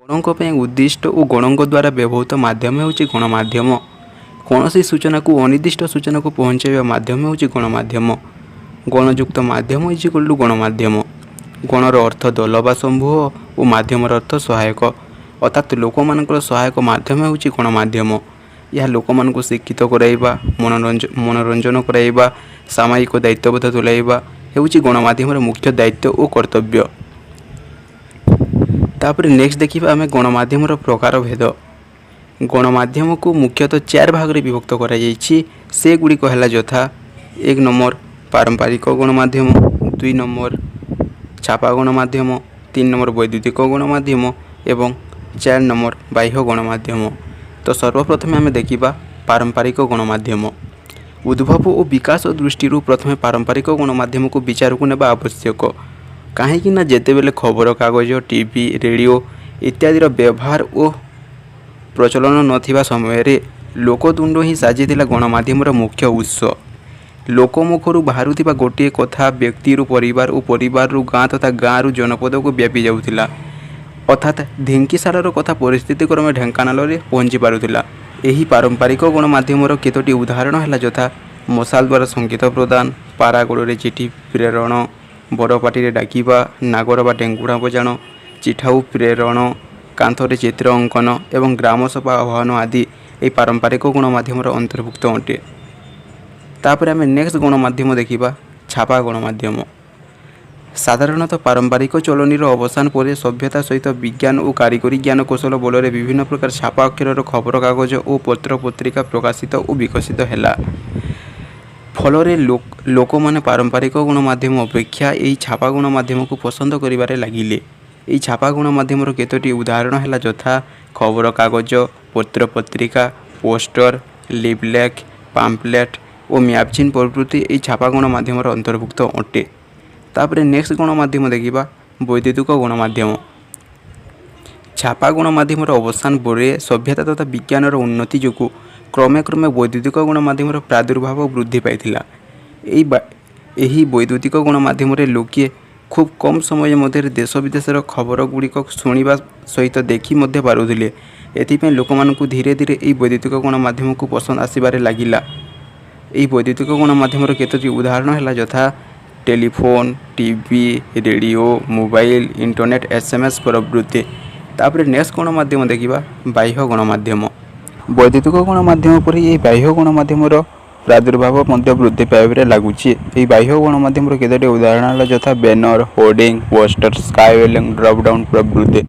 ଗଣଙ୍କ ପାଇଁ ଉଦ୍ଦିଷ୍ଟ ଓ ଗଣଙ୍କ ଦ୍ୱାରା ବ୍ୟବହୃତ ମାଧ୍ୟମ ହେଉଛି ଗଣମାଧ୍ୟମ। କୌଣସି ସୂଚନାକୁ ଅନିର୍ଦ୍ଦିଷ୍ଟ ସୂଚନାକୁ ପହଞ୍ଚାଇବା ମାଧ୍ୟମ ହେଉଛି ଗଣମାଧ୍ୟମ। ଗଣଯୁକ୍ତ ମାଧ୍ୟମ is equal to ଗଣମାଧ୍ୟମ। ଗଣର ଅର୍ଥ ଦଳ ବା ସମୂହ ଓ ମାଧ୍ୟମର ଅର୍ଥ ସହାୟକ। ଅର୍ଥାତ୍ ଲୋକମାନଙ୍କର ସହାୟକ ମାଧ୍ୟମ ହେଉଛି ଗଣମାଧ୍ୟମ। ଏହା ଲୋକମାନଙ୍କୁ ଶିକ୍ଷିତ କରାଇବା, ମନୋରଞ୍ଜନ କରାଇବା, ସାମାଜିକ ଦାୟିତ୍ୱବୋଧ ତୁଲାଇବା ହେଉଛି ଗଣମାଧ୍ୟମର ମୁଖ୍ୟ ଦାୟିତ୍ୱ ଓ କର୍ତ୍ତବ୍ୟ। ତାପରେ ନେକ୍ସଟ ଦେଖିବା ଆମେ ଗଣମାଧ୍ୟମର ପ୍ରକାର ଭେଦ। ଗଣମାଧ୍ୟମକୁ ମୁଖ୍ୟତଃ ଚାରି ଭାଗରେ ବିଭକ୍ତ କରାଯାଇଛି। ସେଗୁଡ଼ିକ ହେଲା ଯଥା, 1 ନମ୍ବର ପାରମ୍ପରିକ ଗଣମାଧ୍ୟମ, 2 ନମ୍ବର ଛାପା ଗଣମାଧ୍ୟମ, 3 ନମ୍ବର ବୈଦ୍ୟୁତିକ ଗଣମାଧ୍ୟମ ଏବଂ 4 ନମ୍ବର ବାହ୍ୟ ଗଣମାଧ୍ୟମ। ତ ସର୍ବପ୍ରଥମେ ଆମେ ଦେଖିବା ପାରମ୍ପରିକ ଗଣମାଧ୍ୟମ। ଉଦ୍ଭବ ଓ ବିକାଶ ଦୃଷ୍ଟିରୁ ପ୍ରଥମେ ପାରମ୍ପରିକ ଗଣମାଧ୍ୟମକୁ ବିଚାରକୁ ନେବା ଆବଶ୍ୟକ। କାହିଁକି ନା ଯେତେବେଳେ ଖବରକାଗଜ, ଟିଭି, ରେଡ଼ିଓ ଇତ୍ୟାଦିର ବ୍ୟବହାର ଓ ପ୍ରଚଳନ ନଥିବା ସମୟରେ ଲୋକତୁଣ୍ଡ ହିଁ ସାଜିଥିଲା ଗଣମାଧ୍ୟମର ମୁଖ୍ୟ ଉତ୍ସ। ଲୋକମୁଖରୁ ବାହାରୁଥିବା ଗୋଟିଏ କଥା ବ୍ୟକ୍ତିରୁ ପରିବାର ଓ ପରିବାରରୁ ଗାଁ ତଥା ଗାଁରୁ ଜନପଦକୁ ବ୍ୟାପି ଯାଉଥିଲା। ଅର୍ଥାତ୍ ଢିଙ୍କିଶାଳର କଥା ପରିସ୍ଥିତି କ୍ରମେ ଢେଙ୍କାନାଳରେ ପହଞ୍ଚି ପାରୁଥିଲା। ଏହି ପାରମ୍ପରିକ ଗଣମାଧ୍ୟମର କେତୋଟି ଉଦାହରଣ ହେଲା ଯଥା, ମଶାଲ ଦ୍ୱାରା ସଙ୍ଗୀତ ପ୍ରଦାନ, ପାରା ଗୋଡ଼ରେ ଚିଠି ପ୍ରେରଣ, ବଡ଼ ପାଟିରେ ଡାକିବା, ନାଗର ବା ଡେଙ୍ଗୁଣା ବଜାଣ, ଚିଠାଉ ପ୍ରେରଣ, କାନ୍ଥରେ ଚିତ୍ର ଅଙ୍କନ ଏବଂ ଗ୍ରାମସଭା ଆହ୍ୱାନ ଆଦି ଏହି ପାରମ୍ପରିକ ଗଣମାଧ୍ୟମର ଅନ୍ତର୍ଭୁକ୍ତ ଅଟେ। ତାପରେ ଆମେ ନେକ୍ସଟ ଗଣମାଧ୍ୟମ ଦେଖିବା, ଛାପା ଗଣମାଧ୍ୟମ। ସାଧାରଣତଃ ପାରମ୍ପରିକ ଚଳନୀର ଅବସାନ ପରେ ସଭ୍ୟତା ସହିତ ବିଜ୍ଞାନ ଓ କାରିଗରୀ ଜ୍ଞାନକୌଶଳ ବଳରେ ବିଭିନ୍ନ ପ୍ରକାର ଛାପା ଅକ୍ଷରର ଖବରକାଗଜ ଓ ପତ୍ରପତ୍ରିକା ପ୍ରକାଶିତ ଓ ବିକଶିତ ହେଲା। ଫଳରେ ଲୋକମାନେ ପାରମ୍ପରିକ ଗଣମାଧ୍ୟମ ଅପେକ୍ଷା ଏହି ଛାପା ଗଣମାଧ୍ୟମକୁ ପସନ୍ଦ କରିବାରେ ଲାଗିଲେ। ଏହି ଛାପା ଗଣମାଧ୍ୟମର କେତୋଟି ଉଦାହରଣ ହେଲା ଯଥା, ଖବରକାଗଜ, ପତ୍ରପତ୍ରିକା, ପୋଷ୍ଟର, ଲିଫଲେଟ୍, ପାମ୍ପଲେଟ୍ ଓ ମ୍ୟାଗାଜିନ୍ ପ୍ରଭୃତି ଏହି ଛାପା ଗଣମାଧ୍ୟମର ଅନ୍ତର୍ଭୁକ୍ତ ଅଟେ। ତାପରେ ନେକ୍ସଟ ଗଣମାଧ୍ୟମ ଦେଖିବା, ବୈଦ୍ୟୁତିକ ଗଣମାଧ୍ୟମ। ଛାପା ଗଣମାଧ୍ୟମର ଅବସାନ ପରେ ସଭ୍ୟତା ତଥା ବିଜ୍ଞାନର ଉନ୍ନତି ଯୋଗୁଁ କ୍ରମେ କ୍ରମେ ବୈଦ୍ୟୁତିକ ଗଣମାଧ୍ୟମର ପ୍ରାଦୁର୍ଭାବ ବୃଦ୍ଧି ପାଇଥିଲା। ଏହି ବୈଦ୍ୟୁତିକ ଗଣମାଧ୍ୟମରେ ଲୋକେ ଖୁବ୍ କମ୍ ସମୟ ମଧ୍ୟରେ ଦେଶ ବିଦେଶର ଖବର ଗୁଡ଼ିକ ଶୁଣିବା ସହିତ ଦେଖି ମଧ୍ୟ ପାରୁଥିଲେ। ଏଥିପାଇଁ ଲୋକମାନଙ୍କୁ ଧୀରେ ଧୀରେ ଏହି ବୈଦ୍ୟୁତିକ ଗଣମାଧ୍ୟମକୁ ପସନ୍ଦ ଆସିବାରେ ଲାଗିଲା। ଏହି ବୈଦ୍ୟୁତିକ ଗଣମାଧ୍ୟମର କେତୋଟି ଉଦାହରଣ ହେଲା ଯଥା, telephone, TV, radio, mobile, internet, SMS ପ୍ରଭୃତି। ତାପରେ ନେକ୍ସଟ ଗଣମାଧ୍ୟମ ଦେଖିବା, ବାହ୍ୟ ଗଣମାଧ୍ୟମ। ବୈଦ୍ୟୁତିକ ଗଣମାଧ୍ୟମ ପରି ଏହି ବାହ୍ୟ ଗଣମାଧ୍ୟମର ପ୍ରାଦୁର୍ଭାବ ମଧ୍ୟ ବୃଦ୍ଧି ପାଇବାରେ ଲାଗୁଛି। ଏହି ବାହ୍ୟ ଗଣମାଧ୍ୟମର କେତୋଟି ଉଦାହରଣ ହେଲା ଯଥା, banner, hoarding, poster, skywalling, drop down ପ୍ରଭୃତି।